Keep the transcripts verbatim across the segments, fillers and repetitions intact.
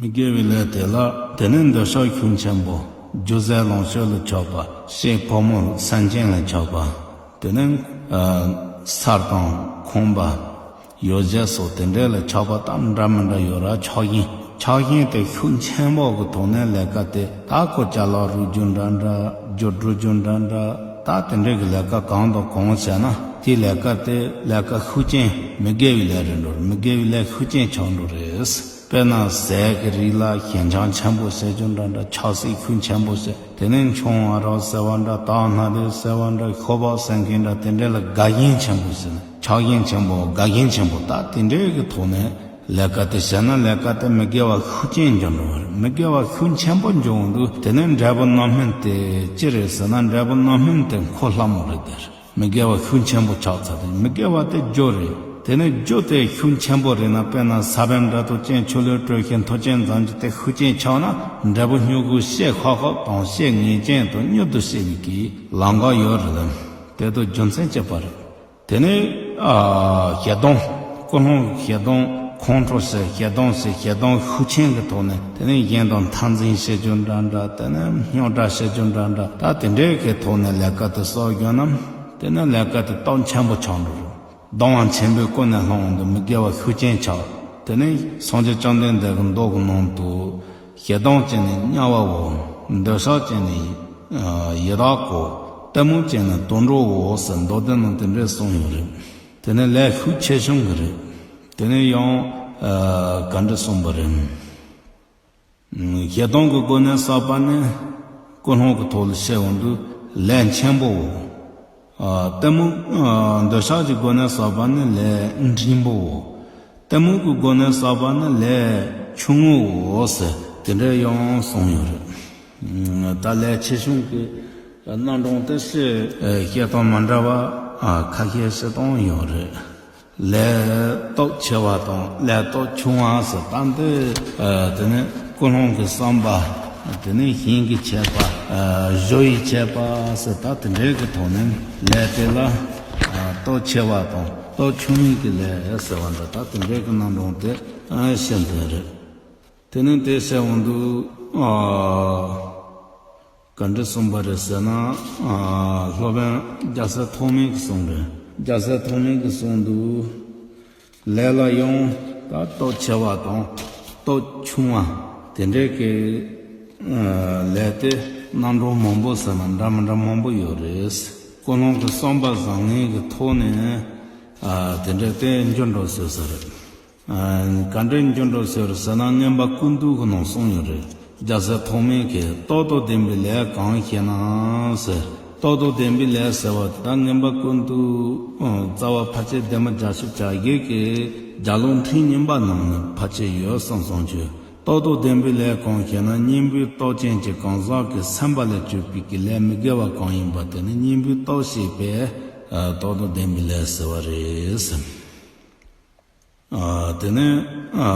མི་དགེ་བའི་ལས་དེ་ལ། དེ་ནས་འདོད་ཆགས་ཤུགས་ཆེན་པོ། རྒྱུ་ཟས་ལོངས་སྤྱོད་ལ་ཆགས་པ། གཤེད་ཕོ་མོ་སེམས་ཅན་ལ་ཆགས་པ། དེ་ནས་ཨ་སར་དང་ཁོང་པ། ཡོ་བྱད་སོགས་དེ་འདྲས་ལ་ཆགས་པ་དང་འདྲ་མི་འདྲ་ཡོད་ར། ཆགས་ཞེན། ཆགས་ཞེན་དེ་ཤུགས་ཆེན་པོ་གི་ཐོག་ནས་ལས་ཀ་དེ། ད་ཁོ་ཅ་ལག་རུལ་རྒྱུ་འདྲ་འདྲ། རྒྱུ་འགྲུལ་རྒྱུ་འདྲ་འདྲ། ད་དེ་འདྲས་ཀྱི་ལས་ཀ་གང་དང་གང་བྱས་ན། དེའི་ལས་ཀ་དེ་ལས་ཀ་ཤུགས་ཅན། མི་དགེ་བའི་ལས་རེད་འགྲོ། མི་དགེ་བའི་ལས་ཤུགས་ཅན་ཆགས་འགྲོ་རེད། དཔེར་ན་ཟས་ཀྱི་རིགས་ལ་ཞེན་ཆགས་ཆེན་པོ་བྱེད་རྒྱུ་འདྲ་འདྲ། ཆགས་སྲེད་ཤུགས་ཆེན་པོ་བྱེད། དེ་ནས་མཆོང་བ་ར་ཟེར་བ་འདྲ། དར་སྣ་དེ་ཟེར་བ་འདྲ། ཤོ་སྦག་ཟེར་མཁན་འདྲ། དེ་འདྲས་ལ་དགའ་ཞེན་ཆེན་པོ་བྱེད། ཆགས་ཞེན་ཆེན་པོ། དགའ་ཞེན་ཆེན་པོ། ད་དེ་འདྲས་ཀྱི་ཐོག་ནས་ལས་ཀ་དེ་བྱས་ན། ལས་ཀ་དེ་མི་དགེ་བ་ཤུགས་ཅན་འགྱུར་འགྲོ་བ་རེད། མི་དགེ་བ་ཤུགས་ཆེན་པོ་འགྱུར་འོང་དུས། དེ་ནས་འབྲས་བུ་རྣམ་སྨིན་དེ་ཅི་རེད་ཟེར་ན། འབྲས་བུ་རྣམ་སྨིན་དེ་ཁོ་ལྷ་མོ་རེད། དེ་རེད། མི་དགེ་བ་ཤུགས་ཆེན་པོ་ཆགས་ཚར་དུས། མི་དགེ་བ་དེ་རྒྱུ་རེད། དེ་ནས་རྒྱུ་དེ་ཤུགས་ཆེན་པོ་རེད་ན། དཔེར་ན་ས་བོན་འདྲ་ཐོག་ཅན། ཆུ་ལུད་དྲོད་ཤིང་མཐུ་ཅན་ཙམ་གྱིས་དེ་ཤུགས་ཅན་ཆགས་ན། འབྲས་བུ་མྱུ་གུ་གཤེད་ཤབ་ཤབ་དང་གཤེད་ངེས་ཅན་དུ་མྱུར་དུ་གཤེགས་པའི་གི་ལམ་ཁ་ཡོད་རེད་ལ། དེ་དུ་རྒྱུ་མཚན་ཅི་པ་རེད། དེ་ནས་ཨ་ཞེ་སྡང་། ཀུན་སློང་ཞེ་སྡང་ཁོང་ཁྲོ་བྱེད། ཞེ་སྡང་བྱེད། ཞེ་སྡང་ཤུགས་ཆེན་གྱི་ཐོག་ནས། དེ་ནས་གཞན་དང་འཐབ་འཛིང་བྱེད་རྒྱུ་འདྲ་འདྲ། དེ་ནས་རྙོག་དྲ་བྱེད་རྒྱུ་འདྲ་འདྲ། ད་དེ་འདྲའི་གི་ཐོག་ནས་ལས་ཀ་དེ་གསོག་རྒྱུ་ན། དེ་ནས་ལས་ཀ་དེ་སྟོབས་ཆེན་པོ་ཆགས་འགྲོ་རུང་། སྡང་བ་ཆེན་པོའི་ཀུན་ནས་བསླངས་འོང་དུས་མི་དགེ་བ་ཤུགས་ཅན་ཆགས། དེ་ནས་སངས་རྒྱས་བཅོམ་ལྡན་འདས་ཀྱི་མདོ་གི་ནང་དུ། ཞེ་སྡང་བྱས་ནས་དམྱལ་བའོ། འདོད་ཆགས་བྱས་ནས་ཡི་དྭགས་གོ། གཏི་མུག་བྱས་ནས་དུད་འགྲོའོ་ཟེར། མདོ་སྡེ་ནང་དེ་འདྲས་གསུངས་ཡོད་རེད། དེ་ནས་ལས་ཤུགས་ཆེ་ཆུང་གི་རེད། དེ་ནས་ཡང་ཨ་ག་འདྲ་གསུངས་པ་རེད། ཞེ་སྡང་གི་སྒོ་ནས་བསགས་པ་ནི། ཀུན་སློང་གི་ཐོག་ལ་བཤད་འོང་དུས་ལས་ཆེན་པོའོ། ཨ་གཏི་མུག་ཨ་འདོད་ཆགས་ཀྱི་སྒོ་ནས་བསགས་པ་ནི་ལས་འབྲིང་པོའོ། གཏི་མུག་གི་སྒོ་ནས་བསགས་པ་ནི་ལས་ཆུང་ངུའོ་ཟེར། དེ་འདྲ་ཡང་གསུངས་ཡོད་རེད། ད་ལས་ཆེ་ཆུང་གི་རྣམ་གྲངས་དེ་བཤད་བཤད་སྟངས་མ་འདྲ་བ་ཨ་ཁ་ཤས་བཤད་སྟངས་ཡོད་རེད། ལས་སྟོབས་ཆེ་བ་དང་ལས་སྟོབས་ཆུང་བ་ཟེར། ད་འདི་ཨ་དེ་ནས་ཀུན་སློང་གི་བསམ་པ། དེ་ནས་ཞེན་གྱི་ཆད་པ། ཨ་གཞོལ་བའི་ཆད་པ་ཟེར། ད་དེ་འདྲའི་གི་ཐོག་ནས་ལས་དེ་ལ་ཨ་སྟོབས་ཆེ་བ་དང་སྟོབས་ཆུང་བའི་གི་ལས་ཟེར་བ་འདྲ། ད་དེ་འདྲའི་གི་རྣམ་གྲངས་དེ་ཨ་བཤད་འདོད་རེད། དེ་ནས་དེ་བཤད་འོང་དུས་ཨ་ག་འདྲ་གསུངས་པ་རེད་ཟེར་ན། ཨ་སློབ་དཔོན་རྒྱལ་སྲས་ཐོགས་མེད་ཀྱིས་གསུངས་རེད། རྒྱལ་སྲས་ཐོགས་མེད་ཀྱིས་གསུངས་འདུག། ལས་ལ་ཡང་ད་སྟོབས་ཆེ་བ་དང་སྟོབས་ཆུང་བ། དེ་འདྲའི་གི་ཨ་ལས་དེ་རྣམ་གྲངས་མང་པོ་ཟེར་ན་འདྲ་མི་འདྲ་མང་པོ་ཡོད་རེད། ཀུན་སློང་གི་བསམ་པ་བཟང་ངན་གྱི་ཐོག་ནས་ཨ་དེ་འདྲ་དེ་འགྱུར་འགྲོ་སྲིད་ས་རེད། ཨ་ག་འདྲའི་འགྱུར་འགྲོ་ཟེར་ཟེར་ན། མངོན་པ་ཀུན་བཏུས་ཀྱི་ནང་གསུངས་ཡོད་རེད། རྒྱལ་སྲས་ཐོགས་མེད་ཀྱིས། རྟགས་དང་ལྡན་པའི་ལས་གང་ཞེ་ན་ཟེར། རྟགས་དང་ལྡན་པའི་ལས་ཟེར་བ་དེ་ད་མངོན་པ་ཀུན་བཏུས་རྩ་བ་ཕལ་ཆེར་སྡེ་མི་བརྒྱད་ཅུ་གྱ་བརྒྱད་ཀྱི་རྒྱ་ལོ་འཕྲེང་རྙིང་པ་ནང་ནས་ཕལ་ཆེར་ཡོད་བསམ་སོང་ཆོས། རྟགས་དང་ལྡན་པའི་ལས་གང་ཞེ་ན། གཉེན་པོའི་རྟགས་ཅན་གྱི་གང་ཟག་གི་སེམས་པ་ལས་གྱུར་པའི་གི་ལས་མི་དགེ་བ་གང་ཡིན་པ་དེ་ནི་གཉེན་པོའི་རྟགས་ཞེས་པས་རྟགས་དང་ལྡན་པའི་ལས་ཟེར་བ་རེད་ཟེར། ཨ་དེ་ནས་ཨ་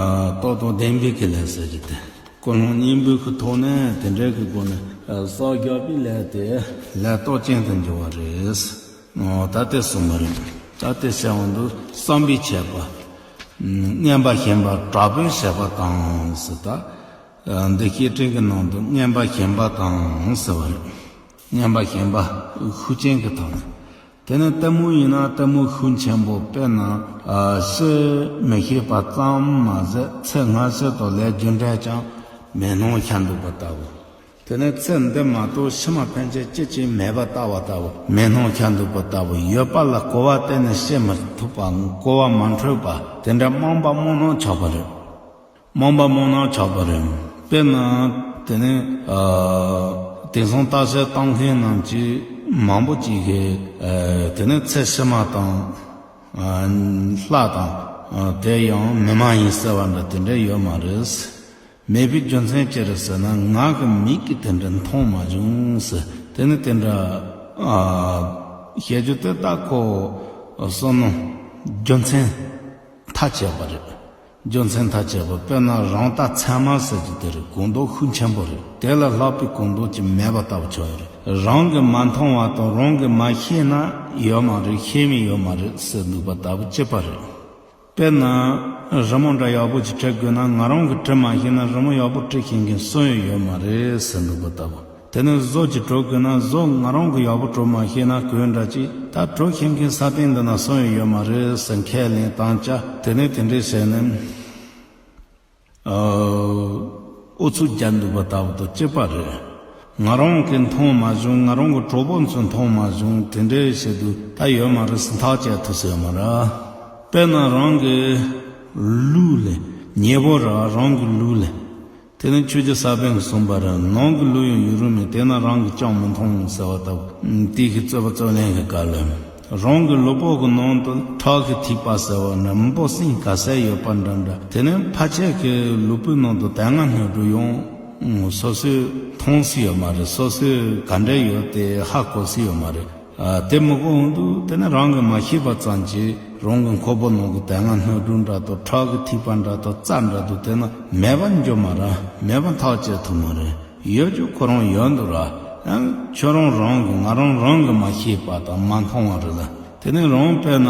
རྟགས་དང་ལྡན་པའི་གི་ལས་ཟེར་གྱི་དེ། ཀུན་སློང་གཉེན་པོའི་གི་ཐོག་ནས་དེ་འདྲའི་གི་སྒོ་ནས་ཨ་བསགས་རྒྱག་པའི་ལས་དེ་ལས་རྟགས་ཅན་དུ་འགྱུར་བ་རེད། ཨོ་ད་དེ་གསུངས་པ་རེད། ད་དེ་བཤད་འོང་དུས་བསམ་པའི་ཆད་པ། མངོན་པ་ཞེན་པ་དྲག་པོས་བྱས་པ་དང་ཟེར། ད་ཨ་འདི་བཤེས་སྤྲིང་གི་ནང་དུ་མངོན་པ་ཞེན་པ་དང་ཟེར་བ་རེད། མངོན་པ་ཞེན་པ་ཤུགས་ཅན་གྱི་ཐོག་ནས། དེ་ནས་གཏི་མུག་ཡིན་ན་གཏི་མུག་ཤུགས་ཆེན་པོ། དཔེར་ན་ཨ་ཕྱི་མི་ཤེས་པ་ཙམ་མ་ཟད་ཚེ་སྔ་ཕྱི་དང་ལས་རྒྱུ་འབྲས་ཀྱང་མི་སྣང་བཞག་འདུག་པ་ལྟ་བུ། དེ་ནས་ཚེ་འདི་མ་གཏོགས་ཕྱི་མ་ཕན་ཆད་ཅི་ཅིག་མེད་པ་ལྟ་བུ་ལྟ་བུ། མི་སྣང་བཞག་འདུག་པ་ལྟ་བུ། ཡོད་པ་ལ་གོ་བ་གཏན་ནས་བྱེད་མི་ཐུབ་པ། གོ་བ་མ་འཕྲོད་པ། དེ་འདྲ་རྨོངས་པ་རྨོངས་སྣང་ཆགས་པ་རེད། རྨོངས་པ་རྨོངས་སྣང་ཆགས་པ་རེད། དཔེར་ན་དེ་ནས་ཨ་དེང་སང་བརྟག་དཔྱད་བཏང་མཁན་རྣམས་ཀྱིས་མང་པོ་ཅིག་གིས་ཨ་དེ་ནས་ཚེ་ཕྱི་མ་དང་ཨ་ལྷ་དང་ཨ་དེ་ཡང་མི་མ་ཡིན་ཟེར་བ་འདྲ་དེ་འདྲ་ཡོད་མ་རེད། མེད་པའི་རྒྱུ་མཚན་ཅི་རེད་ཟེར་ན། ངག་གི་མིག་གིས་དེ་འདྲ་མཐོང་མ་བྱུང་ཟེར། དེ་ནི་དེ་འདྲ་ཨ་བཤད་རྒྱུ་དེ་ད་ཁོ་བསམ་མནོ་རྒྱུ་མཚན་ཐ་ཆད་པ་རེད། རྒྱུ་མཚན་ཐ་ཆད་པ། དཔེར་ན་རང་ལྟ་ཚད་མ་ཟེར་རྒྱུ་དེ་རེད། གོ་མདོག་ཤུགས་ཆེན་པོ་རེད། དེ་ལས་ལྷག་པའི་གོ་མདོག་ཅིག་མེད་པ་ལྟ་བུ་ཆགས་ཡོད་རེད། རང་གིས་མ་མཐོང་བ་དང་རང་གིས་མ་ཤེས་ན་ཡོད་མ་རེད། ཤེས་མི་ཡོད་མ་རེད་ཟེར་འདུག་པ་ལྟ་བུ་གཅིག་པ་རེད། དཔེར་ན། རི་མོ་འདྲ་ཡག་པོ་ཅིག་བྲི་དགོས་ན་ང་རང་གིས་བྲི་མ་ཤེས་ན་རི་མོ་ཡག་པོ་བྲི་ཤེས་མཁན་སུ་ཡང་ཡོད་མ་རེད་ཟེར་འདུག་པ་ལྟ་བུ། དེ་ནས་བཟོ་ཅིག་འབྲི་དགོས་ན་བཟོ་ང་རང་གིས་ཡག་པོ་འབྲི་མ་ཤེས་ན་གོས་འདྲ་ཅིག་ད་འབྲི་ཤེས་མཁན་ས་སྟེང་འདི་ན་སུ་ཡང་ཡོད་མ་རེད་ཟེར་ཁས་ལེན་བཏང་བྱ། དེ་ནས་དེ་འདྲས་བྱས་ནས། ཨུ་ཚུགས་རྒྱབ་འདུག་པ་ལྟ་བུ་དང་གཅིག་པ་རེད། ང་རང་གིས་མཐོང་མ་བྱུང་། ང་རང་གི་གྲོགས་པོ་ཚོས་མཐོང་མ་བྱུང་། དེ་འདྲའི་བྱེད་དུས་ད་ཡོད་མ་རེད་ཟེར་ཐག་བཅད་ཐུབ་ས་ཡོད་མ་རེད། དཔེར་ན་རང་གི་ལུས་ལ་ཉེ་པོ་ར་རང་གི་ལུས་ལ། དེ་ནི་ཆོས་རྗེ་ས་པཎ་གྱིས་གསུངས་པ་རེད། ནང་གི་ལུས་ཡང་ཡུན་རིང་མིན། དེས་ན་རང་གིས་ཅང་མི་མཐོང་ཟེར་བ་ལྟ་བུ། དེའི་གི་རྩོད་པ་རྩོད་ལེན་གྱི་སྐབས་ལ། རང་གི་ལུས་པོ་གི་ནང་དུ་ཁྲག་གི་ཐིགས་པ་ཟེར་བ་ནི་མི་འབོར་སྲིན་ག་ཚད་ཡོད་པ་འདྲ་འདྲ། དེ་ནས་ཕལ་ཆེར་གྱི་ལུས་པོའི་ནང་དུ་དོན་ལྔ་སྣོད་དྲུག་ཡང་སོ་སོས་མཐོང་སྲིད་ཡོད་མ་རེད། སོ་སོས་ག་འདྲ་ཡོད་དེ་ཧ་གོ་སྲིད་ཡོད་མ་རེད། ཨ། དེ་མི་གོ་འོང་དུས་དེ་ནི་རང་གིས་མ་ཤེས་པ་ཙམ་གྱིས་རང་གི་ཁོག་པའི་ནང་གི་དོན་ལྔ་སྣོད་དྲུག་འདྲ་དང་ཁྲག་གི་ཐིགས་པ་འདྲ་དང་རྩ་འདྲ་དང་དེ་ནི་མེད་པར་འགྱུར་མ་རེད། མེད་པར་ཐག་བཅད་ཐུབ་མ་རེད། ཡོད་རྒྱུ་ཁོ་རང་ཡོད་འདུག་ར། ཡང་ཁྱོད་རང་རང་གིས་ང་རང་རང་གིས་མ་ཤེས་པ་དང་མ་མཐོང་བ་རེད་ལ། དེ་ནས་རང་དཔེར་ན་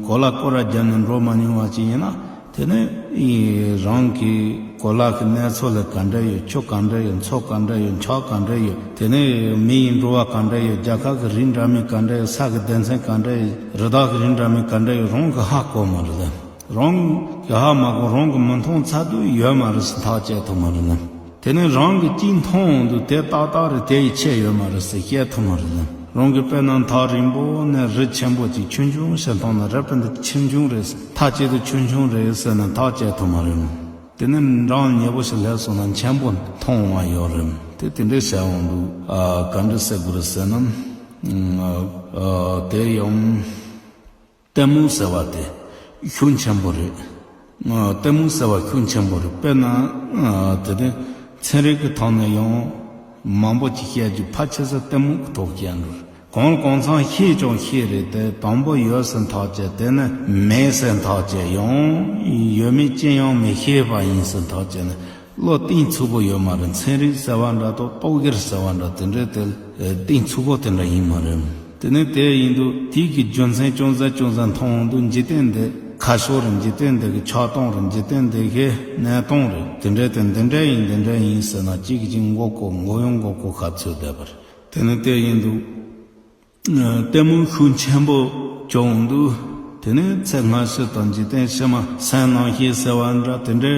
གོ་ལ་སྐོར་ར་བརྒྱབ་ནས་འགྲོ་མ་མྱོང་བ་ཅིག་ཡིན་ན། དེ་ནས་རང་གིས་གོ་ལ་གི་གནས་ཚུལ་ལ་ག་འདྲ་ཡོད། ཆུ་ག་འདྲ་ཡོད། མཚོ་ག་འདྲ་ཡོད། ཆར་ག་འདྲ་ཡོད། དེ་ནས་མི་ཡི་འགྲོ་བ་ག་འདྲ་ཡོད། རྒྱལ་ཁབ་ཀྱི་རིགས་འདྲ་མིན་ག་འདྲ་ཡོད། ས་གི་སྡེ་ཚན་ག་འདྲ་ཡོད། རི་དྭགས་ཀྱི་རིགས་འདྲ་མིན་ག་འདྲ་ཡོད། རང་གིས་ཧ་གོ་མ་རེད་ལ། རང་གིས་ཧ་མ་གོ། རང་གིས་མི་མཐོང་ཚར་དུས་ཡོད་མ་རེད་ཟེར་ཐག་བཅད་ཐུབ་མ་རེད་ལ། དེ་ནས་རང་གིས་གཅིག་མཐོང་འོང་དུས་དེ་ཏག་ཏག་རེད། དེ་ཡི་ཆེད་ཡོད་མ་རེད་ཟེར་བཤད་ཐུབ་མ་རེད་ལ། རང་གིས་དཔེར་ན་མཐའ་རིང་པོ་ནས་རི་ཆེན་པོ་ཅིག་ཆུང་ཆུང་ཞིག་མཐོང་ན་རི་དཔེ་འདི་ཆེ་ཆུང་རེད། མཐའ་གཅིག་ཏུ་ཆུང་ཆུང་རེད་ཟེར་ན་ཐག་བཅད་ཐུབ་མ་རེད། དེ་ནས་འགྲམ་ཉེ་པོ་ཞིག་སླེབས་སོང་ན་ཆེན་པོ་མཐོང་འོང་བ་ཡོད་རེད། དེ་དེ་འདྲའི་བྱ་འོང་དུས། ཨ། ག་འདྲ་ཟེར་དགོས་རེད་ཟེར་ན། ཨ། དེ་ཡང་། ལྟད་མོ་ཟེར་བ་དེ་ཤུགས་ཆེན་པོ་རེད། ལྟད་མོ་ཟེར་བ་ཤུགས་ཆེན་པོ་རེད། དཔེར་ན། དེ་ནས་ཚན་རིག་གི་ཐོག་ནས་ཡང་མང་པོ་ཅིག་བཤད་རྒྱུ་ཕལ་ཆེར་ལྟད་མོ་གི་ཐོག་བཤད་འགྲོ། གང་གང་ཚང་ཤེས་ཀྱང་ཤེས་རེད་དེ། དང་པོ་ཡོད་ཟེར་ཐག་བཅད། དེ་ནས་མེད་ཟེར་ཐག་བཅད། ཡང་ཡོད་མེད་ཅི་ཡང་མི་ཤེས་པ་ཡིན་ཟེར་ཐག་བཅད་ནས། བློ་གཏིང་ཚུགས་པོ་ཡོད་མ་རེད། ཚན་རིག་ཟེར་བ་འདྲ་དང་རྟོག་གེ་ཟེར་བ་འདྲ་དེ་འདྲའི་དེ་གཏིང་ཚུགས་པོ་དེ་འདྲ་ཡིན་མ་རེད། དེ་ནས་དེ་ཡིན་དུས་དེའི་གི་རྒྱུ་མཚན་ཅུང་ཟད་ཅུང་ཟད་མཐོང་འོང་དུས་འཇིག་རྟེན་འདི་ཁ་ཕྱོགས་རེད། འཇིག་རྟེན་འདི་གི་ཆགས་སྟངས་རེད། འཇིག་རྟེན་འདི་གི་གནས་སྟངས་རེད། དེ་འདྲའི་དེ་འདི་འདྲའི་ཡིན་འདི་འདྲའི་ཡིན་ཟེར་ན་གཅིག་གིས་གཅིག་མགོ་སྐོར་མགོ་ཡང་མགོ་སྐོར་ཁ་ཚོད་བསྡད་པ་རེད། དེ་ནས་དེ་ཡིན་དུས། ལྟད་མོ་ཤུགས་ཆེན་པོ་བྱུང་འདུག་དེ་ནས་ཚེ་སྔ་ཕྱི་དང་འཇིག་རྟེན་ཕྱི་མ་སེམས་ནང་བཞིན་ཟེར་བ་འདྲ་དེ་འདྲའི།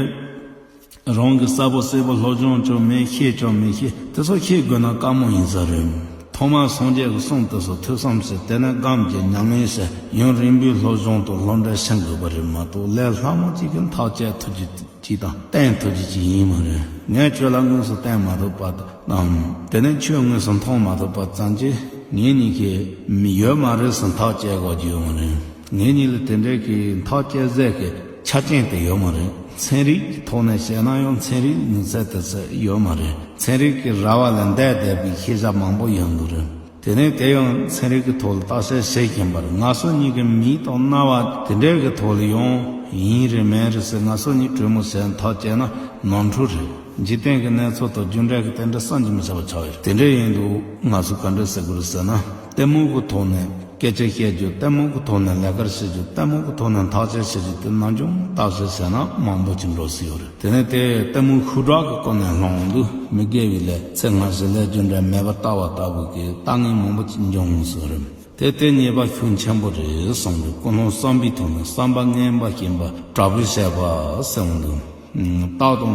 རང་གི་གསལ་པོ་གསལ་པོ་སློབ་སྦྱོང་ཀྱང་མེད། ཤེས་ཀྱང་མི་ཤེས། དེ་ཚོ་ཤེས་དགོས་ན་དཀའ་མོ་ཡིན་ས་རེད། ཐོག་མར་སངས་རྒྱས་ཀྱི་གསུང་དེ་ཚོ་ཐོས་བསམ་བྱས། དེ་ནས་སྒོམ་གྱིས་ཉམས་ལེན་བྱས། ཡུན་རིང་པོའི་སློབ་སྦྱོང་དང་སློབ་འབྲེལ་བྱེད་དགོས་པ་རེད་མ་གཏོགས་ལས་སླ་མོ་གཅིག་གིས་ཐག་བཅད་ཐུབ་རྒྱུ་ཅིག་དང་བསྟན་ཐུབ་རྒྱུ་ཅིག་ཡིན་མ་རེད། ངས་ཁྱོད་ལ་དངོས་སུ་བསྟན་མ་ཐུབ་པ་དང་། དེ་ནས་ཁྱོད་དངོས་སུ་མཐོང་མ་ཐུབ་པ་ཙམ་གྱིས་ངེད་གཉིས་ཀྱིས་མི་ཡོད་མ་རེད་ཟེར་ཐག་བཅད་དགོས་ཀྱི་ཡོད་མ་རེད། ངེད་གཉིས་ལ་དེ་འདྲའི་གི་ཐག་བཅད་ཟེར་གི་ཆ་རྐྱེན་དེ་ཡོད་མ་རེད། ཚན་རིག་གི་ཐོག་ནས་བཤད་ན་ཡང་ཚན་རིག་མི་ཚད་དེ་ཚད་ཡོད་མ་རེད། ཚན་རིག་གི་ར་བ་ལས་འདས་བསྡད་པའི་ཤེས་བྱ་མང་པོ་ཡོང་གི་རེད། དེ་ནས་དེ་ཡང་ཚན་རིག་གི་ཐོག་ལ་བརྟག་དཔྱད་བྱེད་བཞིན་པར་ང་ཚོ་གཉིས་ཀྱི་མིག་དང་རྣ་བ་དེ་འདྲའི་གི་ཐོག་ལ་ཡང་ཡིན་རེད་མིན་རེད་ཟེར་ང་ཚོ་གཉིས་གྲོས་མོལ་བྱས་ཐག་བཅད་ན་ནོར་འཁྲུལ་རེད། འཇིག་རྟེན་གྱི་གནས་ཚུལ་དང་རྒྱུ་འབྲས་ཀྱི་རྟེན་འབྲེལ་བསམ་གྱིས་མི་ཁྱབ་པ་ཆགས་ཡོད་རེད། དེ་འདྲ་ཡིན་དུས་ང་ཚོས་ག་འདྲ་ཟེར་དགོས་རེད་ཟེར་ན། ལྟད་མོ་གི་ཐོག་ནས་སྐད་ཆ་བཤད་རྒྱུ། ལྟད་མོ་གི་ཐོག་ནས་ལས་ཀ་བྱེད་རྒྱུ། ལྟད་མོ་གི་ཐོག་ནས་ཐག་གཅོད་བྱེད་རྒྱུ་དེ་ནམ་རྒྱུན་བརྟག་དཔྱད་བྱས་ན་མང་པོ་ཅིག་འགྲོ་སྲིད་ཡོད་རེད། དེ་ནས་དེ་ལྟད་མོ་ཤུགས་དྲག་གི་སྐོར་ནས་ལྷུང་དུས་མི་དགེ་བའི་ལས་ཚེ་སྔ་ཕྱི་ལས་རྒྱུ་འབྲས་མེད་པར་ལྟ་བ་ལྟ་བུ་གི་ལྟ་ངན་མང་པོ་ཅིག་འབྱུང་སྲིད་ཡོད་རེད། དེ་དེ་ཉེས་པ་ཤུགས་ཆེན་པོ་རེད་གསུངས་འདུག་ཀུན་སློང་བསམ་པའི་ཐོག་ནས་བསམ་པ་ངན་པ་ཞེན་པ་དྲག་པོས་བྱས་པ་གསུངས་འདུག་རྟག་ཏུ་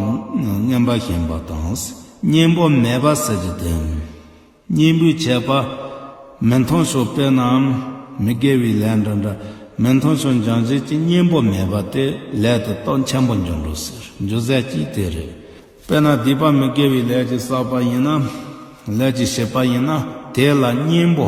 ངན་པ་ཞེན་པ་དང་། གཉེན་པོ་མེད་པ་ཟེར་རྒྱུ་དེ། གཉེན་པོས་བྱས་པ་མི་མཐོང་ཕྱོགས། དཔེར་ན་མི་དགེ་བའི་ལས་འདྲ་འདྲ་མི་མཐོང་ཕྱོགས་འབྱུང་བྱེད་ཀྱི་གཉེན་པོ་མེད་པ་དེ་ལས་དེ་སྟོབས་ཆེན་པོ་འབྱུང་འགྲོ་ཟེར། འཇུག་ཟས་ཀྱིས་དེ་རེད། དཔེར་ན་སྡིག་པ་མི་དགེ་བའི་ལས་ཀྱི་བསགས་པ་ཡིན་ན། ལས་ཀྱི་བྱེད་པ་ཡིན་ན་དེ་ལ་གཉེན་པོ་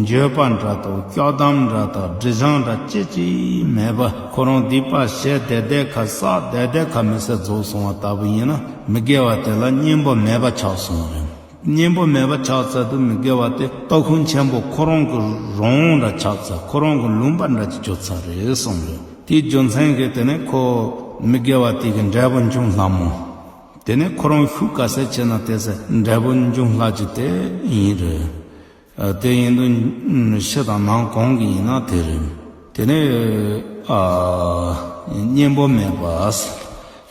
འགྱོད་པ་འདྲ་དང་སྐྱོ་གཏམ་འདྲ་དང་སྒྲིབ་སྦྱང་འདྲ་ཅི་ཅི་མེད་པ་ཁོ་རང་སྡིག་པ་བྱས་བསྡད་བསྡད་ཁ་བསགས་བསྡད་བསྡད་ཁ་མི་ཚེ་རྫོགས་སོང་བ་ལྟ་བུ་ཡིན་ན་མི་དགེ་བ་དེ་ལ་གཉེན་པོ་མེད་པ་ཆགས་སོང་བ་རེད། གཉེན་པོ་མེད་པ་ཆགས་ཚར་དུས་མི་དགེ་བ་དེ་སྟོབས་ཤུགས་ཆེན་པོ་ཁོ་རང་གི་རང་དབང་འདྲ་ཆགས་ཚར། ཁོ་རང་གི་ལུང་པ་འདྲ་ཅིག་གྱུར་ཚར་རེད་གསུངས་རེད། དེའི་རྒྱུ་མཚན་གྱིས་དེ་ནས་ཁོ་མི་དགེ་བ་དེ་གི་འབྲས་བུ་འབྱུང་སླ་མོ། དེ་ནས་ཁོ་རང་ཤུགས་ག་ཚད་ཆེ་ན་དེ་ཚད་འབྲས་བུ་འབྱུང་སླ་རྒྱུ་དེ་ཡིན་རེད། ཨ། དེ་ཡིན་དུས་ཕྱི་དང་ནང་གང་གི་ཡིན་ན་དེ་རེད། དེ་ནས་ཨ་གཉེན་པོ་མེད་པ།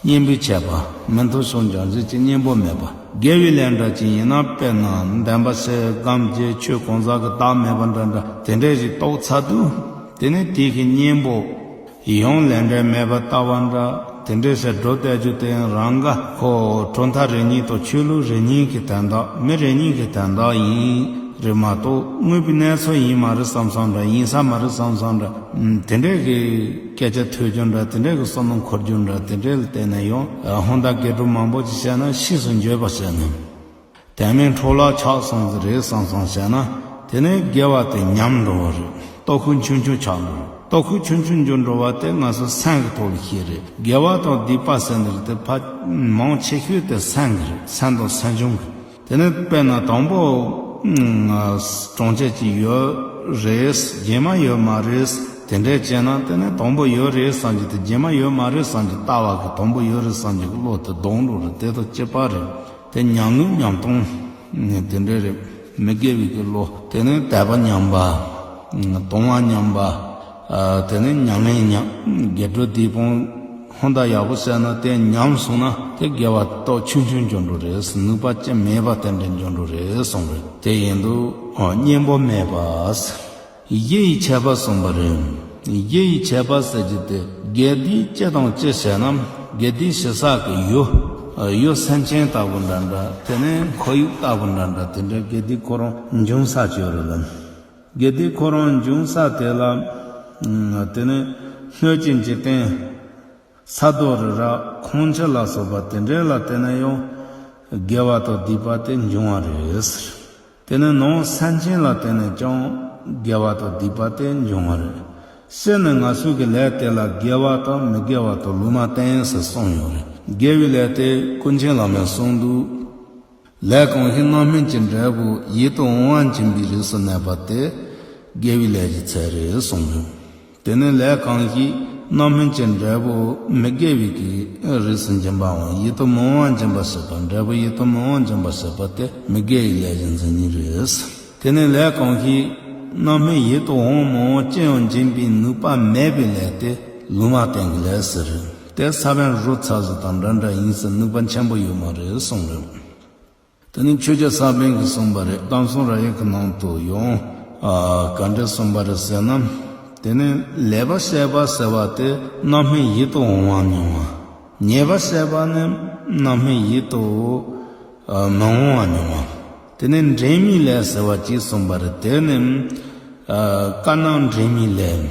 གཉེན་པོའི་ཆད་པ། མི་མཐུན་ཕྱོགས་འཇོམས་བྱེད་ཀྱི་གཉེན་པོ་མེད་པ། དགེ་བའི་ལས་འབྲས་ཅིག་ཡིན་ན། དཔེར་ན་འདོན་པ་བྱེད། སྒོམ་བྱེད། ཆོས་གང་ཟག་གི་བདག་མེད་པ་འདྲ་འདྲ་དེ་འདྲས་ཞིག་རྟོགས་ཚར་དུས། དེ་ནས་དེ་གི་གཉེན་པོ་ཡང་ལས་འབྲས་མེད་པར་ལྟ་བ་འདྲ། དེ་འདྲས་ཟེར་སྒྲོ་བཏགས་རྒྱུ་དེ་ཡང་རང་ག་ཁོ་གྲུབ་མཐའ་རེ་གཉིས་དང་ཆོས་ལུགས་རེ་གཉིས་ཀྱི་དོན་དག་མི་རེ་གཉིས་ཀྱི་དོན་དག་ཡིན་རེད་མ་གཏོགས། དངོས་པོའི་གནས་ཚུལ་ཡིན་མ་རེད་བསམ་བསམ་འདྲ། ཡིན་ས་མ་རེད་བསམ་བསམ་འདྲ། དེ་འདྲས་ཀྱི་སྐད་ཆ་ཐོས་རྒྱུ་འདྲ། དེ་འདྲས་ཀྱི་བསམ་བློ་འཁོར་རྒྱུ་འདྲ། དེ་འདྲས་ལ་བརྟེན་ནས་ཡང་ཧོན་ད་དགེ་ཕྲུག་མང་པོ་ཅིག་བཤད་ན་ཕྱིས་སུ་འགྱོད་པ་བྱས་ནས། དེ་མིན་འཕྲོ་བརླག་ཆགས་སོང་ཟིག་རེད་བསམ་བསམ་བྱས་ན། དེ་ནས་དགེ་བ་དེ་ཉམས་འགྲོ་བ་རེད། ལྟོ་ཁུག་ཆུང་ཆུང་ཆགས་འགྲོ་རེད། ལྟོ་ཁུག་ཆུང་ཆུང་འགྱུར་འགྲོ་བ་དེ་ང་ཚོ་སེམས་ཀྱི་ཐོག་ལ་ཤེས་རེད། དགེ་བ་དང་སྡིག་པ་ཟེར་འདི་རེད་དེ། ཕ་མང་ཆེ་ཤོས་དེ་སེམས་ཀྱི་རེད། སེམས་དང་སེམས་བྱུང་གི། དེ་ནས་དཔེར་ན་དང་པོ་གྲོང་ཁྱེར་གྱི་ཡོད་རེད། རྗེས་མ་ཡོད་མ་རེད། དེ་འདྲས་བྱས་ན་དེ་ནས་དང་པོ་ཡོད་རེད་བསམ་གྱི་དེ། རྗེས་མ་ཡོད་མ་རེད་བསམ་གྱི་ལྟ་བ་གི་དང་པོ་ཡོད་རེད་བསམ་གྱི་བློ་དེ་ལྡང་འགྲོ་རེད། དེ་དང་གཅིག་པ་རེད། དེ་ཉམས་ལེན་ཉམས་སྟངས་དེ་འདྲས་རེད། མི་དགེ་བའི་གི་བློ། དེ་ནས་དད་པ་ཉམས་པ། གཏོང་བ་ཉམས་པ། དེ་ནས་ཉམས་ལེན་ཉམས། དགེ་ཕྲུག་སྡིག་སྤོང་ཧོན་ད་ཡག་པོ་བྱས་ན་དེ་ཉམས་སོང་ན་དེ་དགེ་བ་ཏོག་ཆུང་ཆུང་འགྱུར་འགྲོ་རེད། ནུས་པ་ཅི་མེད་པ་དེ་འདྲ་འགྱུར་འགྲོ་རེད་གསུངས་རེད། དེ་ཡིན་དུས་གཉེན་པོ་མེད་པ། གཞི་ཡི་ཆད་པ་གསུངས་པ་རེད། གཞི་ཡི་ཆད་པ་ཟེར་རྒྱུ་དེ་དགེ་སྡིག་ཅི་དང་ཅི་བྱས་ན། དགེ་སྡིག་བྱེད་ས་གི་ཡུལ། ཡུལ་སེམས་ཅན་ལྟ་བུ་འདྲ་འདྲ། དེ་ནས་ཁོར་ཡུག་ལྟ་བུ་འདྲ་འདྲ། དེ་འདྲའི་དགེ་སྡིག་ཁོ་རང་འབྱུང་ས་ཅིག་ཡོད་རེད་ལ། དགེ་སྡིག་ཁོ་རང་འབྱུང་ས་དེ་ལ། དེ་ནས་སྣོད་ཀྱི་འཇིག་རྟེན། ས་རྡོ་རི་རབ་ཁང་ཁྱི་ལ་སོགས་པ་དེ་འདྲའི་ལ་བརྟེན་ནས་ཡང་དགེ་བ་དང་སྡིག་པ་དེ་འབྱུང་བ་རེད་ཟེར། དེ་ནས་ནང་སེམས་ཅན་ལ་བརྟེན་ནས་ཀྱང་དགེ་བ་དང་སྡིག་པ་དེ་འབྱུང་བ་རེད། སྤྱིར་ནི་ང་ཚོའི་གི་ལས་དེ་ལ་དགེ་བ་དང་མི་དགེ་བ་དང་ལུང་མ་བསྟན་ཟེར་གསུངས་ཡོད་རེད། དགེ་བའི་ལས་དེ་ཀུན་མཁྱེན་བླ་མས་གསུངས་འདུག་ལས་གང་ཞིག་རྣམ་སྨིན་གྱི་འབྲས་བུ་ཡིད་དུ་འོང་བ་འབྱིན་པའི་རིགས་སུ་གནས་པ་དེ་དགེ་བའི་ལས་ཀྱི་ཚད་རེད་གསུངས་འདུག་དེ་ནས་ལས་གང་ཞིག་རྣམ་སྨིན་གྱི་འབྲས་བུ་མི་དགེ་བའི་གི་རིགས་སུ་འབྱིན་པའམ་ཡིད་དུ་མི་འོང་བ་འབྱིན་པ་ཞེས་པ། འབྲས་བུ་ཡིད་དུ་མི་འོང་བ་འབྱིན་པ་ཞེས་པ་དེ་མི་དགེ་བའི་ལས་ཀྱི་མཚན་ཉིད་རེད། དེ་ནས་ལས་གང་ཞིག་རྣམ་སྨིན་ཡིད་དུ་འོང་མི་འོང་ཅི་ཡང་འབྱིན་པའི་ནུས་པ་མེད་པའི་ལས་དེ་ལུང་མ་བསྟན་གྱི་ལས་ཟེར། དེ་ས་བོན་རོ་ཚ་ཟེར་དང་འདྲ་འདྲ་ཡིན་ཟེར། ནུས་པ་ཆེན་པོ་ཡོད་མ་རེད་གསུངས་རེད། དེ་ནི་ཆོས་རྒྱལ་ས་པཎ་གྱིས་གསུངས་པ་རེད། གཏམ་གསུམ་རབ་དབྱེ་གི་ནང་དུ་ཡང་ཨ་ག་འདྲ་གསུངས་པ་རེད་ཟེར་ན། དེ་ནི་ལེགས་པར་བཤད་པ་ཟེར་བ་དེ་རྣམ་སྨིན་ཡིད་དུ་འོང་བ་མྱོང་བ། ཉེས་པར་བཤད་པ་ནི་རྣམ་སྨིན་ཡིད་དུ་ཨ་མི་འོང་བ་མྱོང་བ། དེ་ནི་འབྲེལ་མེད་ལས་ཟེར་བ་གཅིག་གསུངས་པ་རེད། དེ་ནི་ཨ་བཀའ་རྣམས་འབྲེལ་མེད་ལས།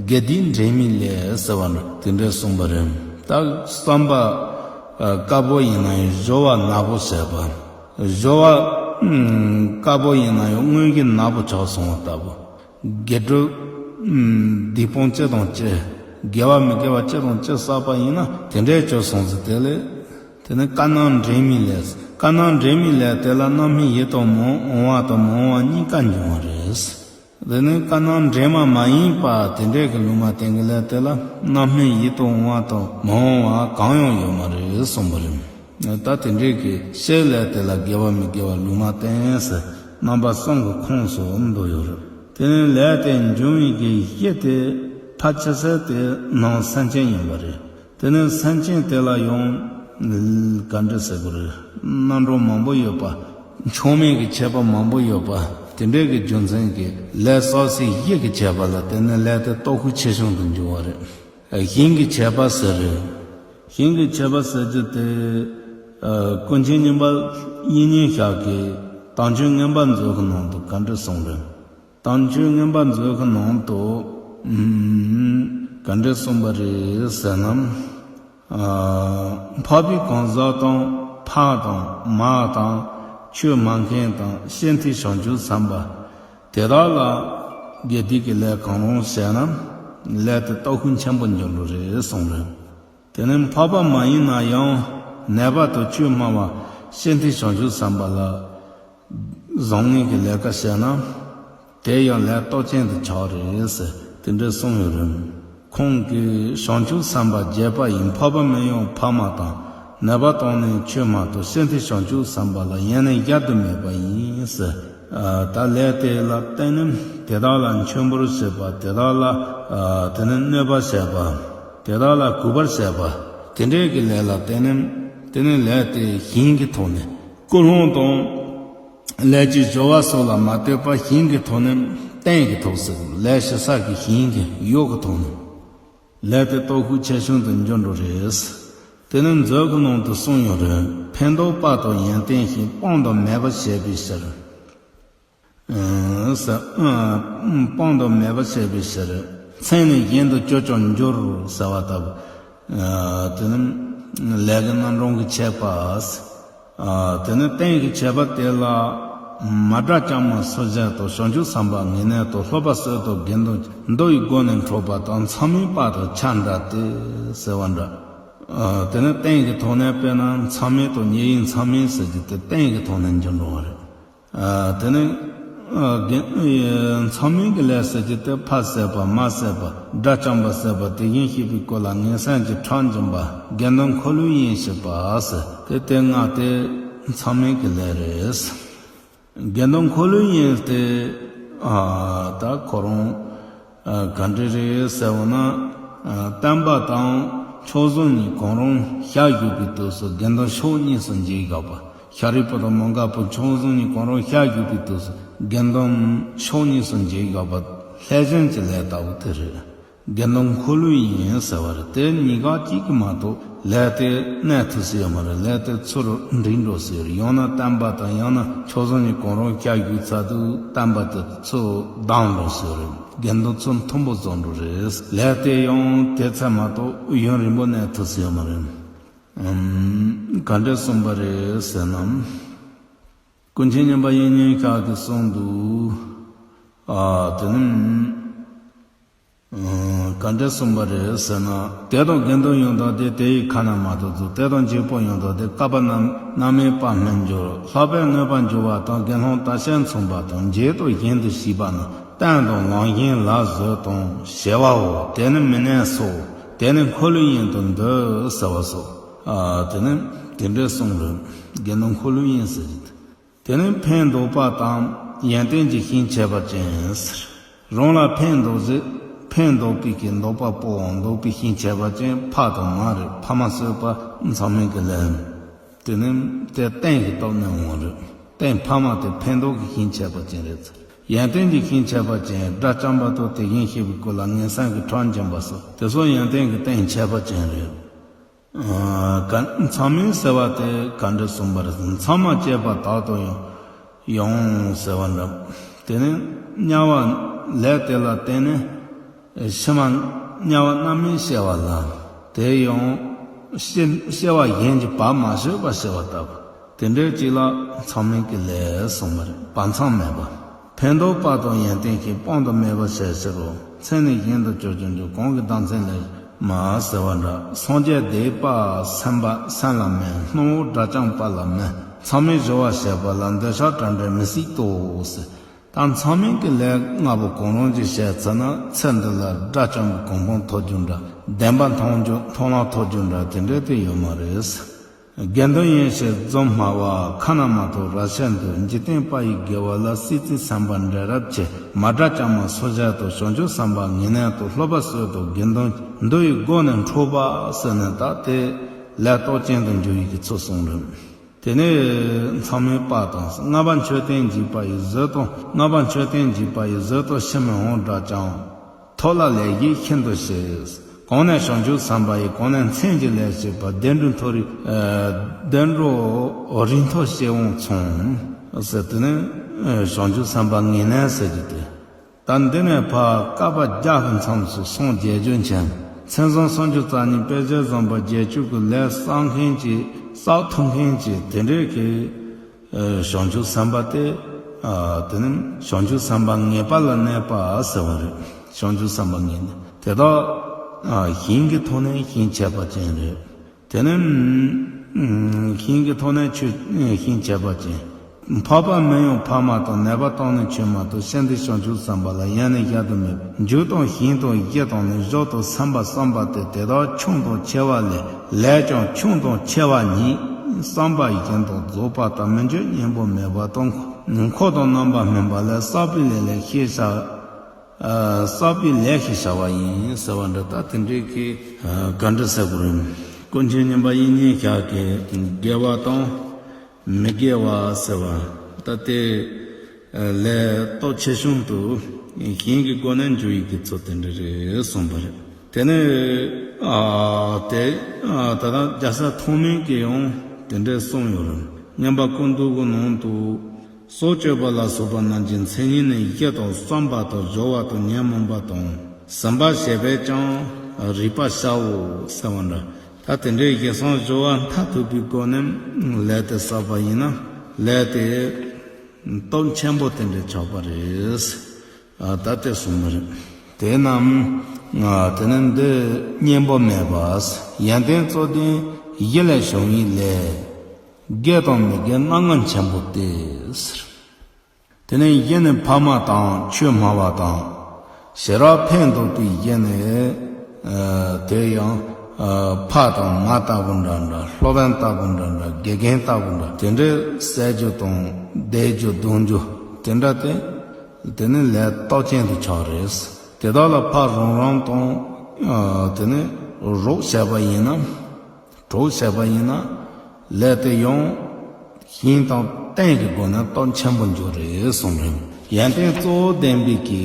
དགེ་སྡིག་འབྲེལ་མེད་ལས་ཟེར་བ་འདྲ་དེ་འདྲ་གསུངས་པ་རེད། ད་བསམ་པ་ཨ་དཀར་པོ་ཡིན་ན་ཡང་སྦྱོར་བ་ནག་པོ་བྱས་པ། སྦྱོར་བ་ཨུམ་དཀར་པོ་ཡིན་ན་ཡང་དངོས་ཀྱི་ནག་པོ་ཆགས་སོང་བ་ལྟ་བུ། དགེ་སྒྲུབ་ཨུམ་སྡིག་སྤོང་ཅི་དང་ཅི། དགེ་བ་མི་དགེ་བ་ཅི་དང་ཅི་བསགས་པ་ཡིན་ན་དེ་འདྲའི་བཅོས་སོང་ཟེར། དེ་ལས་དེ་ནི་བཀའ་རྣམས་འབྲེལ་མེད་ལས། བཀའ་རྣམས་འབྲེལ་མེད་ལས་དེ་ལ་རྣམ་སྨིན་ཡིད་དུ་མི་འོང་བ་དང་མི་འོང་བ་གཉིས་ཀ་འབྱུང་བ་རེད། དེ་ནི་བཀའ་རྣམས་འབྲེལ་མ་མ་ཡིན་པ་དེ་འདྲའི་གི་ལུང་མ་བསྟན་གི་ལས་དེ་ལ་རྣམ་སྨིན་ཡིད་དུ་འོང་བ་དང་མི་འོང་བ་གང་ཡང་ཡོད་མ་རེད་གསུངས་པ་རེད། ད་དེ་འདྲའི་གི་བཤད་ལས་དེ་ལ་དགེ་བ་མི་དགེ་བ་ལུང་མ་བསྟན་ཟེར་རྣམ་པ་གསུམ་གྱི་ཁོངས་སུ་འདུ་ཡོད་རེད། དེ་ནི་ལས་དེ་འབྱུང་བའི་གི་གཞི་དེ་ཕལ་ཆེ་ས་དེ་ནང་སེམས་ཅན་ཡིན་པ་རེད། དེ་ནས་སེམས་ཅན་དེ་ལ་ཡང་ག་འདྲ་ཟེར་དགོས་རེད། རྣམ་གྲངས་མང་པོ་ཡོད་པ། མཆོག་དམན་གྱི་ཁྱད་པར་མང་པོ་ཡོད་པ། དེ་འདྲའི་གི་རྒྱུ་མཚན་གྱིས་ལས་བསགས་སའི་གཞི་གི་ཁྱད་པར་ལ་བརྟེན་ནས་ལས་དེ་སྟོབས་ཤུགས་ཆེ་ཆུང་དུ་འགྱུར་བ་རེད། ཞིང་གི་ཁྱད་པར་ཟེར་རེད། ཞིང་གི་ཁྱད་པར་ཟེར་རྒྱུ་དེ། ཀུན་མཁྱེན་རྙིང་པ་དབྱིག་གཉེན་ཞབས་ཀྱིས་དམ་ཆོས་མངོན་པ་མཛོད་ཀྱི་ནང་དུ་ག་འདྲ་གསུངས་རེད། དམ་ཆོས་མངོན་པ་མཛོད་ཀྱི་ནང་དུ། ཨུམ། ག་འདྲ་གསུངས་པ་རེད་ཟེར་ན། ཨ། འཕགས་པའི་གང་ཟག་དང་ཕ་དང་མ་དང་ཆོས་སྨྲ་མཁན་དང་ཤིན་ཏུ་བྱང་ཆུབ་སེམས་དཔའ་དེ་དག་ལ་དགེ་སྡིག་གི་ལས་གང་རུང་བྱས་ན་ལས་དེ་སྟོབས་ཤུགས་ཆེན་པོ་འགྱུར་རྒྱུ་རེད་གསུངས་རེད། དེ་ནས་འཕགས་པ་མ་ཡིན་ན་ཡང་ནད་པ་དང་ཆོས་སྨྲ་བ་ཤིན་ཏུ་བྱང་ཆུབ་སེམས་དཔའ་ལ་བཟང་ངན་གྱི་ལས་ཀ་བྱས་ན་དེ་ཡང་ལས་སྟོབས་ཅན་དུ་ཆགས་རེད་ཟེར་དེ་འདྲ་གསུངས་ཡོད་རེད། ཁོང་གིས་བྱང་ཆུབ་སེམས་དཔའ་བརྒྱད་པ་ཡི་འཕགས་པ་མིན་ཡང་ཕ་མ་དང་ནད་པ་དང་ནི་ཆོས་སྨྲ་དང་ཤིན་ཏུ་བྱང་ཆུབ་སེམས་དཔའ་ལ་ཡང་ནི་གཞལ་དུ་མེད་པ་ཡིན་ཟེར། ད་ལས་དེ་ལ་བརྟེན་ནས། དེ་དག་ལ་མཆོད་འབུལ་བྱེད་པ། དེ་དག་ལ་ཨ་དེ་ནི་གནོད་པ་བྱེད་པ། དེ་དག་ལ་གུས་པར་བྱེད་པ། དེ་འདྲའི་གི་ལས་ལ་དེ་ནི་དེ་ནི་ལས་དེ་ཞིང་གི་ཐོག་ནས། ཀུན་སློང་དང་ལས་ཀྱི་སྦྱོར་བ་སོགས་ལ་མ་ལྟོས་པར་ཞིང་གི་ཐོག་ནས་རྟེན་གྱི་ཐོག་ཟེར། ལས་ཞིག་ས་གི་ཞིང་གི་ཡོག་གི་ཐོག་ནས། ལས་དེ་སྟོབས་ཤུགས་ཆེ་ཆུང་དུ་འགྱུར་འགྲོ་རེད། དེ་ནི་མཛོད་ཀྱི་ནང་དུ་གསུངས་ཡོད་རེད། ཕན་འདོགས་དཔའ་དང་ཡོན་ཏན་ཞིང་། སྤང་དང་མེད་པར་བྱས་པའི་ཕྱིར། ཨ་ས་ཨ་སྤང་དང་མེད་པར་བྱས་པའི་ཕྱིར། མཚན་ནི་གཞན་དུ་གྱུར་ཀྱང་འགྱུར་ཟེར་བ་ལྟ་བུ། ཨ་དེ་ནི་ལས་ཀྱི་རྣམ་གྲངས་ཀྱི་ཁྱད་པར། ཨ་དེ་ནི་རྟེན་གྱི་ཁྱད་པར་དེ་ལ། མ་དགྲ་བཅོམ་མ་སོགས་བཞག་དང་། བྱང་ཆུབ་སེམས་དཔའ་ངེས་གནས་དང་། སློབ་པ་སྲོད་དང་དགེ་འདུན། མདོ་ཡི་སྒོ་ནས་འཕྲོག་པ་དང་། མཚམས་མེད་དཔའ་དང་ཆ་འདྲ་སྟེ་ཟེར་བ་འདྲ། ཨ་དེ་ནི་རྟེན་གྱི་ཐོག་ནས། དཔེར་ན་མཚམས་མེད་དང་ཉེ་བའི་མཚམས་མེད་ཟེར་རྒྱུ་དེ་རྟེན་གྱི་ཐོག་ནས་འགྱུར་འགྲོ་བ་རེད། ཨ་དེ་ནི་ཨ་དགེ་ཨ་མཚམས་མེད་ཀྱི་ལས་ཟེར་རྒྱུ་དེ། ཕ་བསད་པ། མ་བསད་པ། དགྲ་བཅོམ་པ་བསད་པ། དེ་བཞིན་གཤེགས་པའི་སྐུ་ལ་ངན་སེམས་ཀྱི་ཁྲག་འབྱིན་པ། དགེ་འདུན་འཁོར་ལོས་གཡེངས་བྱེད་པ་ཟེར། དེ་དེ་ལྔ་དེ་མཚམས་མེད་ཀྱི་ལས་རེད། དགེ་འདུན་འཁོར་ལོས་གཡེངས་ཏེ། ཨ་ད་ཁོ་རང་ཨ་ག་འདྲ་རེད་ཟེར་བ་ན། ཨ་བསྟན་པ་དང་མཆོག་ཟུང་གཉིས་གང་རུང་ཤར་བཞུགས་པའི་དུས་སུ། དགེ་འདུན་ཕྱོགས་གཉིས་སུ་འགྱེལ་དགོས་པ། ཤཱ་རིའི་བུ་དང་མོའུ་འགལ་བུ་མཆོག་ཟུང་གཉིས་གང་རུང་ཤར་བཞུགས་པའི་དུས་སུ། དགེ་འདུན་ཕྱོགས་གཉིས་སུ་འགྱེལ་དགོས་པ། ལྷས་བྱིན་གྱི་ལས་ལྟ་བུ་དེ་རེད། དགེ་འདུན་འཁོར་ལོས་གཡེངས་ཟེར་བ་རེད། དེ་གཉིས་ཀ་གཅིག་གི་མ་གཏོགས་ལས་དེ་གནས་ཐུབ་ས་ཡོད་མ་རེད། ལས་དེ་ཚུར་འགྲིག་འགྲོ་ས་ཡོད་རེད། ཡང་ན་བསྟན་པ་དང་། ཡང་ན་མཆོག་ཟུང་གཉིས་གང་རུང་ཤར་བཞུགས་ཚར་དུས་བསྟན་པ་དེ་ཚུར་བསྡམས་འགྲོ་ས་ཡོད་རེད། དགེ་འདུན་ཚུར་མཐུན་པོ་བཟོ་འགྲོ་རེད། ལས་དེ་ཡང་དེ་ཚད་མ་གཏོགས་ཡུན་རིང་པོ་གནས་ཐུབ་ས་ཡོད་མ་རེད། ཨམ། ག་འདྲས་གསུངས་པ་རེད་ཟེར་ན། ཀུན་མཁྱེན་མཉན་པ་དབྱིག་གཉེན་ཤག་གིས་གསུངས་འདུག། ཨ་དེ་ནི། ཨ་ག་འདྲས་གསུངས་པ་རེད་ཟེར་ན། དད་དང་དགེ་འདུན་ཡང་དག་དེ། དེ་ཡི་ཁ་ན་མ་ཐོ་ཚུལ། དད་དང་འཇིགས་པ་ཡང་དག་དེ། བསྐལ་པ་རྣམ་རྣམ་སྨིན་དཔག་མི་འགྱུར། ལྷག་པའི་དངོས་པོར་འགྱུར་བ་དང་། དགེ་སློང་དག་བྱར་མཚུངས་པ་དང་། བརྗེད་དང་གཞན་དུ་ཤེས་པ་ན། བསྟན་དང་ལམ་གཞན་ལ་བཟོད་དང་ཞི་བའོ། དེ་ནི་མི་གནས་སོ། དེ་ནི་འཁོར་ལོས་གཡེང་དུ་འདོད་ཟེར་བ་སོགས། ཨ་དེ་ནི་དེ་འདྲའི་གསུང་རེད། དགེ་འདུན་འཁོར་ལོས་གཡེང་ཟེར་གྱི་འདུག། དེ་ནི་ཕན་འདོགས་པ་དང་ཡོན་ཏན་གྱི་ཞིང་བྱེད་པ་ཅན་ཟེར། རང་ལ་ཕན་འདོགས་ཟེར། ཕན་འདོགས་པའི་གི་འདོགས་པ་པོའམ་འདོགས་པའི་ཞིང་བྱེད་པ་ཅན་ཕ་དང་མ་རེད། ཕ་མ་གསོད་པ་མཚམས་མེད་ཀྱི་ལས། དེ་ནི་དེ་རྟེན་གྱི་སྟོབས་ནས་འོང་རེད། རྟེན་ཕ་མ་དེ་ཕན་འདོགས་ཀྱི་ཞིང་བྱེད་པ་ཅན་རེད། ཡོན་ཏན་གྱི་ཞིང་བྱེད་པ་ཅན། དགྲ་བཅོམ་པ་དང་དེ་བཞིན་གཤེགས་པའི་སྐུ་ལ་ངན་སེམས་ཀྱི་ཁྲག་འབྱིན་པ་སོགས་དེ་ཚོ་ཡོན་ཏན་གྱི་རྟེན་བྱེད་པ་ཅན་རེད། ཨ་ག་མཚམས་མེད་ཟེར་བ་དེ་ག་འདྲ་གསུངས་པ་རེད། མཚམས་མ་བཅད་པ་དག་ཏུ་ཡང་ཡང་ཟེར་བ་འདྲ། དེ་ནི་དམྱལ་བ་ལས་དེ་ལ་བརྟེན་ནས་ཕྱི་མ་དམྱལ་བ་རྣམ་སྨིན་སྐྱེ་བ་ལ། དེ་ཡང་སྐྱེ་སྐྱེ་བ་གཞན་གྱི་བར་མ་ཆོད་པར་སྐྱེ་བ་ལྟ་བུ། དེ་འདྲའི་གཅིག་ལ་མཚམས་མེད་ཀྱི་ལས་གསུངས་པ་རེད། བར་མཚམས་མེད་པ། ཕན་འདོགས་པ་དང་ཡོན་ཏན་གྱི། སྤང་དང་མེད་པར་བྱས་ཕྱིར་རོ། མཚན་ནི་གཞན་དུ་གྱུར་ཀྱང་འགྱུར། གང་གིས་བདག་མཚན་ལས་མ་ཟེར་བ་འདྲ། སངས་རྒྱས་འདས་པ་སེམས་པ་སེམས་ལ་མེད། སྣང་ངོར་དགྲ་བཅོམ་པ་ལ་མེད། མཚམས་མེད་སྦྱོར་བ་བྱེད་པ་ལ། འདོད་ཆགས་བྲལ་འབྲས་མི་སྲིད་དོ་ཟེར། ད་མཚམས་མེད་ཀྱི་ལས་ལྔ་པོ་གང་རུང་ཅིག་བྱས་ཚར་ན། ཚེ་འདི་ལ་དགྲ་བཅོམ་པའི་གོ་འཕང་ཐོབ་རྒྱུ་འདྲ། བདེན་པ་མཐོང་རྒྱུ་མཐོང་ལམ་ཐོབ་རྒྱུ་འདྲ་དེ་འདྲ་དེ་ཡོད་མ་རེད། དགེ་འདུན་ཡེ་ཤེས་འཛུམ་སྨྲ་བ། ཁ་ན་མ་ཐོ་རབ་བྱེད་འདོད། འཇིག་རྟེན་པ་ཡི་དགེ་བ་ལ། སྲིད་རྩེའི་སེམས་པ་འདྲེན་རབ་བྱེད། མ་དགྲ་བཅོམ་མ་སོགས་བྱ་དང་། བྱང་ཆུབ་སེམས་དཔའ་ངེས་གནས་དང་། སློབ་པ་སྲོད་དང་དགེ་འདུན། མདོ་ཡི་སྒོ་ནས་འཕྲོག་པ་ཟེར་ནས་ད་དེ་ལས་སྟོབས་ཅན་དུ་འགྱུར་ཡི་གི་ཚུལ་གསུངས་རེད། དེ་ནས་མཚམས་མེད་པ་དང་། ལྔ་པ་མཆོད་རྟེན་འཇིག་པ་ཡི་བཟོད་དང་། ལྔ་པ་མཆོད་རྟེན་འཇིག་པ་ཡི་བཟོད་དང་། ཕྱི་མི་འོང་དགྲ་བཅོམ། ཐོབ་ལ་ལེགས་སྐྱེས་ཤིན་ཏུ་ཞེས། གང་ནས་བྱང་ཆུབ་སེམས་དཔའ་ཡི། གང་ནས་མཚན་གྱི་ལས་བྱེད་པ། བདེ་འགྲོའི་མཐོ་རིས། ཨ་བདེ་འགྲོ་རིས་མཐོ་སྐྱེ་བོ་མཚུངས། ཟེར་དེ་ནི་ཨ་བྱང་ཆུབ་སེམས་དཔའ་ངེས་གནས་ཟེར་རྒྱུ་དེ། ད་འདི་ནས་ཕར་བསྐལ་པ་བརྒྱ་གི་མཚམས་སུ་སངས་རྒྱས་རྒྱུན་ཆད། མཚན་བཟང་སུམ་ཅུ་རྩ་གཉིས་དཔེ་བྱད་བཟང་པོ་བརྒྱད་ཅུ་གི་ལས་བསགས་མཁན་གྱི་བསགས་ཐུབ་མཁན་གྱི་དེ་འདྲའི་གི་ཨ་བྱང་ཆུབ་སེམས་དཔའ་དེ། ཨ་དེ་ནི་བྱང་ཆུབ་སེམས་དཔའ་ངེས་པ་ལ་གནས་པ་ཟེར་བ་རེད། བྱང་ཆུབ་སེམས་དཔའ་ངེས་གནས་དེ་དག་ཨ་ཞིང་གི་ཐོག་ནས་ཞིང་བྱེད་པ་ཅན་རེད། དེ་ནི་ཨ་ཞིང་གི་ཐོག་ནས་ཆོས་ཞིང་བྱེད་པ་ཅན། འཕགས་པ་མི་གཡོ་འཕགས་མ་དང་། ནད་པ་དང་ནི་ཆོས་མ་དང་། ཤིན་ཏུ་བྱང་ཆུབ་སེམས་དཔའ་ལ། ཡང་ནི་གཞལ་དུ་མེད་པ། འཇུག་དང་ཞིང་དང་གཞི་དང་ནི། གཞོག་དང་སེམས་དཔའ་བསམ་པ་སྟེ། དེ་དག་ཆུང་དང་ཆེ་བ་ལས། ལས་ཀྱང་ཆུང་དང་ཆེ་བ་ཉིད། བསམ་པ་བཞིན་དུ་རྫོགས་པ་དང་མི་འགྱུར་གཉེན་པོ་མེད་པ་དང་། འཁོར་དང་རྣམ་པར་སྨིན་པ་ལས། བསགས་པའི་ལས་ལས་ཤེས་བྱ། ཨ་བསགས་པའི་ལས་ཤེས་བྱ་བ་ཡིན་ཟེར་བ་འདྲ། ད་དེ་འདྲའི་གི་ཨ་ག་འདྲ་ཟེར་དགོས་རེད། ཀུན་མཁྱེན་མཉན་པ་དབྱིག་གཉེན་ཞབས་ཀྱིས་དགེ་བ་དང་མི་དགེ་བ་ཟེར་བ། ད་དེ་ལས་སྟོབས་ཆེ་ཆུང་དུ་ཞིང་གི་སྒོ་ནས་འཇུག་ཡི་གི་ཚུལ་དེ་འདྲ་རེད་གསུངས་པ་རེད། དེ་ནས་ཨ་དེ་ཨ་ད་ལྟ་རྒྱལ་སྲས་ཐོགས་མེད་ཀྱིས་ཡང་དེ་འདྲ་གསུངས་ཡོད་རེད། མཉན་པ་ཀུན་བཏུས་ཀྱི་ནང་དུ། སྲོག་གཅོད་པ་ལ་སོགས་པ་རྣམས་ཀྱི་མཚན་ཉིད་ནི། ཡིད་དང་བསམ་པ་དང་སྦྱོར་བ་དང་ཉོན་མོངས་པ་དང་། ཟིན་པར་བྱེད་པས་ཀྱང་རིག་པར་བྱའོ་ཟེར་བ་འདྲ། ད་དེ་འདྲའི་ཡིད་བསམ་སྦྱོར་བ་མཐར་ཐུག་པའི་སྒོ་ནས་ལས་དེ་བསགས་པ་ཡིན་ན་ལས་དེ་སྟོབས་ཆེན་པོ་དེ་འདྲ་ཆགས་པ་རེད། ཨ་ད་དེ་གསུངས་པ་རེད། དེ་རྣམས་ཨ་དེ་ནི་འདི་གཉེན་པོ་མེད་པ། ཡོན་ཏན་རྩོད་ལྡན་ཡིད་ལས་བྱུང་བའི་ལས། དགེ་དང་མི་དགེ་སྣ་ལྔ་ཆེན་པོ་སྟེ་ཟེར། དེ་ནས་གཞི་ནི་ཕ་མ་དང་ཆོས་སྨྲ་བ་དང་། ཞི་རགས་ཕན་འདོགས་པའི་གཞི་ནི། ཨ་དེ་ཡང་ཨ་ཕ་དང་མ་ལྟ་བུ་འདྲ་འདྲ། སློབ་དཔོན་ལྟ་བུ་འདྲ་འདྲ། དགེ་རྒན་ལྟ་བུ་འདྲ། དེ་འདྲའི་བསད་རྒྱུ་དང་བསྡད་རྒྱུ་རྡུང་རྒྱུ་དེ་འདྲ་དེ། དེ་ནི་ལས་སྟོབས་ཅན་དུ་ཆགས་རེད། དེ་དག་ལ་ཕ་རོགས་རམ་དང་། ཨ་དེ་ནི་རོགས་བྱས་པ་ཡིན་ན། གྲོགས་བྱས་པ་ཡིན་ན། ལས་དེ་ཡང་ཞིང་དང་རྟེན་གྱི་སྒོ་ནས་སྟོབས་ཆེན་པོ་འགྱུར་རེད་གསུངས་རེད། ཡོན་ཏན་གཙོ་བོ་ལྡན་པའི་གི་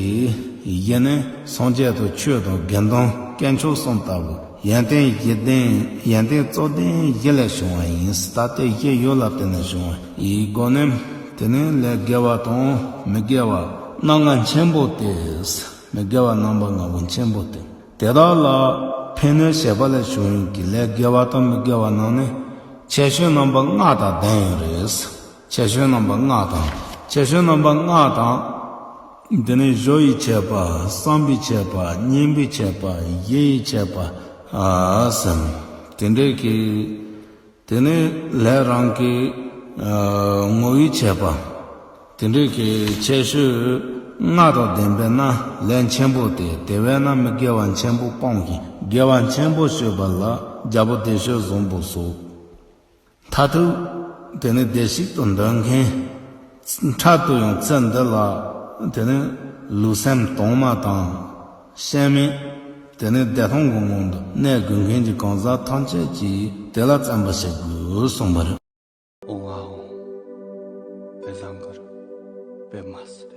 གཞི་ནི་སངས་རྒྱས་དང་ཆོས་དང་དགེ་འདུན་དཀོན་མཆོག་གསུམ་ལྟ་བུ། ཡོན་ཏན་གཞི་ལྡན། ཡོན་ཏན་གཙོ་ལྡན་གཞི་ལས་བྱུང་བ་ཡིན། ད་ལྟའི་གཞི་ཡོད་ལ་བརྟེན་ནས་བྱུང་བ་ཡི་སྒོ་ནས། དེ་ནི་ལས་དགེ་བ་དང་མི་དགེ་བ་སྣ་ལྔ་ཆེན་པོ་སྟེ། མི་དགེ་བ་རྣམ་པ་ལྔ་པོ་ཆེན་པོ་སྟེ། དེ་དག་ལ་ཕན་གནོད་བྱེད་པ་ལས་བྱུང་བའི་གི་ལས་དགེ་བ་དང་མི་དགེ་བ་རྣམས་ནི། ཁྱད་ཆོས་རྣམ་པ་ལྔ་དང་ལྡན་ཡོད་རེད། ཁྱད་ཆོས་རྣམ་པ་ལྔ་དང་། ཁྱད་ཆོས་རྣམ་པ་ལྔ་དང་། དེ་ནས་གཞོལ་བའི་ཆད་པ། བསམ་པའི་ཆད་པ། གཉེན་པོའི་ཆད་པ། གཞི་ཡི་ཆད་པ། ཨ་ཟེར། དེ་འདྲའི་གི། དེ་ནས་ལས་རང་གི་ཨ་ངོ་བོའི་ཆད་པ། དེ་འདྲའི་གི་ཁྱད་ཆོས་ལྔ་དང་ལྡན་པས་ན་ལས་ཆེན་པོ་སྟེ། དེ་བས་ན་མི་དགེ་བ་ཆེན་པོ་སྤོང་ཞིང་། དགེ་བ་ཆེན་པོ་སྤྱོད་པ་ལ་རྒྱལ་པོ་བདེ་སྤྱོད་བཟང་པོ་སོགས། མཐར་ཐུག་དེ་ནི་བདེ་གཤེགས་དང་འདོད་མཁན། འཕྲལ་དུ་ཡང་ཚེ་འདི་ལ་དེ་ནི་ལུས་སེམས་གཏོང་མ་དང་། ཤན་མེད། དེ་ནི་བདེ་ཐང་གི་ངང་དུ་གནས་དགོས་མཁན་གྱི་གང་ཟག་ཐམས་ཅད་ཀྱིས་དེ་ལ་བརྩོན་པར་བྱེད་དགོས་གསུངས་པ་རེད། ཨོ་ཨའོ། པེ་བཟང་གར། པེ་མ་སི།